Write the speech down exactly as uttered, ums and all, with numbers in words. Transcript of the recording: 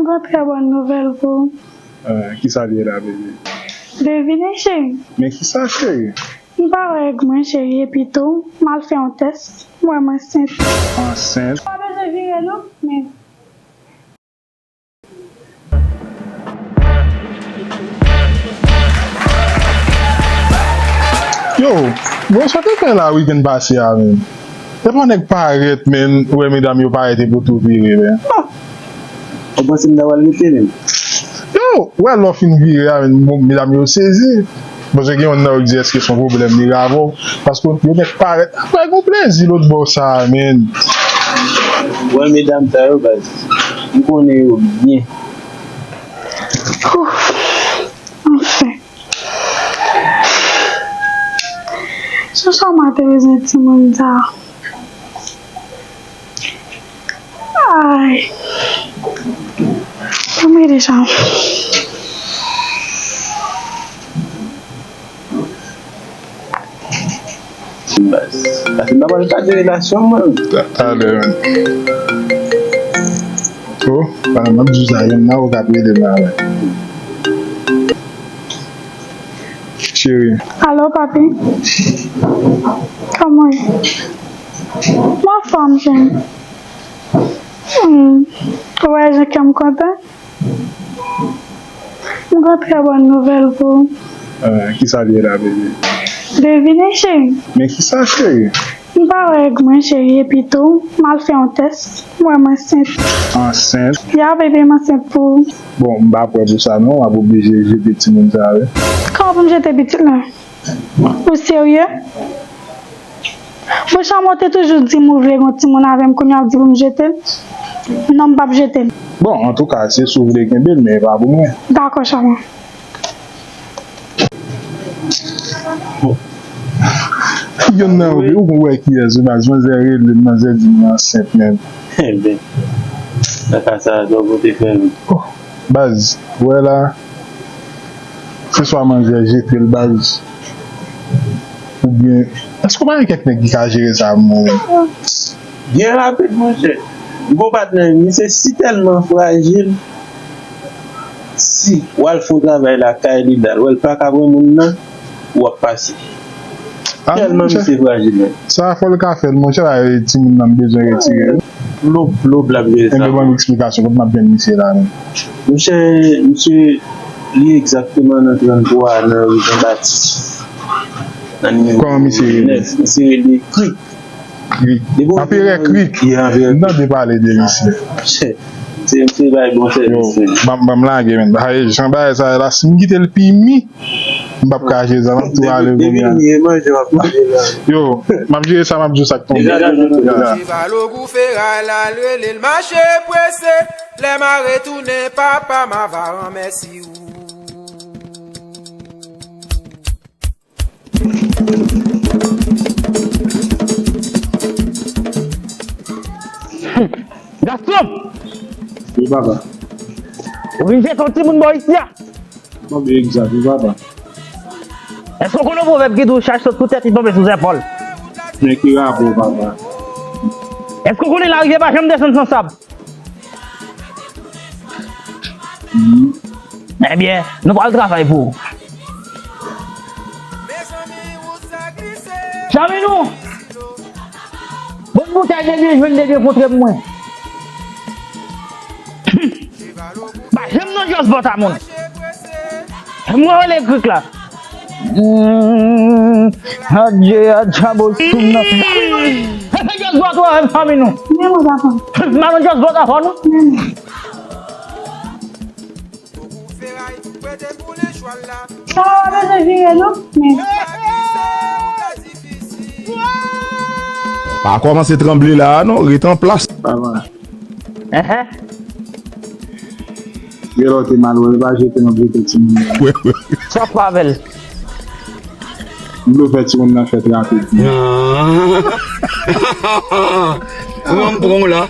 Yon trè bòn nouvèl pou ou. Ah, kisa l ye la, bebe? Devine, cheri. Men kisa, cheri? M pa wè règ mwen, cheri, epi tou, m al fè yon tès, m wè m ansent. Ansent? Pa bezwen vire non, men. Yo, bon, sa te fè la wikenn pase a, menm? Depi yon nèg parèt, menm, ou wè medam yo parèt epi w tou vire, menm. Ou panse m ta pral rete menm? Yo, ou wè lè w fin vire a, menm, bon, medam yo sezi. Paske gen youn nan yo k di èske se yon pwoblèm li gen avè w. Paske yo nèk parèt. Apre, gen yon plezi lòt bò sa a, menm. Ou wè medam sa yo, baz, m konnen yo byen. Anfen. Sou sa mwen te bezwen timoun sa. Ay. Kòman deja? Baz. Paske m pa pral kase relasyon mwen. Talè, menm. Oh, pandan m ap di w sa, youn nan yo k ap rele m la, menm. Cheri. Alo, papi. Kòman w ye? Mwen anfòm, cheri. Hmm. Ou wè jan kè m kontan? M gen trè bòn nouvèl pou ou. Ah, kisa l ye la, bebe? Devine, cheri. Men kisa, cheri? M pa wè règ mwen, cheri, epi tou, m al fè yon tès, m wè m ansent. Ansent? Ya, bebe, m ansent pou ou. Bon, m pa prè pou sa non, w ap oblije jete timoun sa a, wi. Kòman pou m jete pitit la? Ou serye? Bon, Chamo te toujou di m ou vle gen timoun avè m, kounye a w ap di pou m jete l? Non, m p ap jete l. Bon, antouka, se si w vle kenbe l, men e pa pou mwen. Dakò, Chamo. Youn nan yo, ou konn wè kiyès, baz, manzè rele m, manzè di m li ansent, menm. Enben, nan ka sa a, dòk ou te fè l. Oh, baz, ou wè la, se swa manzè jete l, baz, oubyen, èske w pa gen kèk nèg ki ka jere sa pou mwen? Byen rapid, monchè. M gon patnè, misye si tèlman frajil, si w al fè yon travay lakay li la, l wè l pa ka pran moun nan, w ap pase. Tèlman misye frajil, menm. Sa fò l ka fè l, monchè, la, e timoun nan m bezwen retire. Plo, plo, l ap jere sa. Enben, ban m eksplikasyon, kote m ap jwenn misye la, menm? Monchè, misye, li egzakteman nan tranntwa, nan ri Jan Batis. Nan nimewo nèf, misye rele Krik. Krik. Anperè Krik. M tande pale de misye. Se misye bay bon sèvis, menm. Ban m lage, menm. Jan bagay sa la, si m kite l pi mi, m p ap ka jere sa, m ap tou ale kounye a. Yo, m ap jere sa, m ap di w sa k tonbe. Chèval Ogou Feray la, l rele l mache prese. Lè m a retounen, papa m a va ranmèsi ou. Gaston! Wi, papa. Ou vin jete yon timoun bò isi a? Bon, men egzak, wi, papa. Èske w konn yon pwovèb ki di w chaj sot sou tèt, li tonbe sou zèpòl? Men ki rapò, papa? Èske w konnen larivyè pa janm desann san sab? Ebyen, nou pral travay pou ou. Zanmi nou! Bon boutèy de byen jwenn de byen kontre pou mwen. Pa janm nan jòs bòt a moun. Mwen rele Krik la. Adje, adja, bo, soum nan. Fè jòs bòt ou avè m, zanmi nou. Men mwen pa konn. M pa nan jòs bòt avè nou. Men mwen. Sa w bezwen vire non, men. Pa kòmanse tranble la a non, ret an plas. Pa vre. Enhen. Gen lè w te mal wè, pa jete m ap jete timoun nan. Sa w fè avè l? M vle w fè timoun nan fè trape. Kòman m pran w la?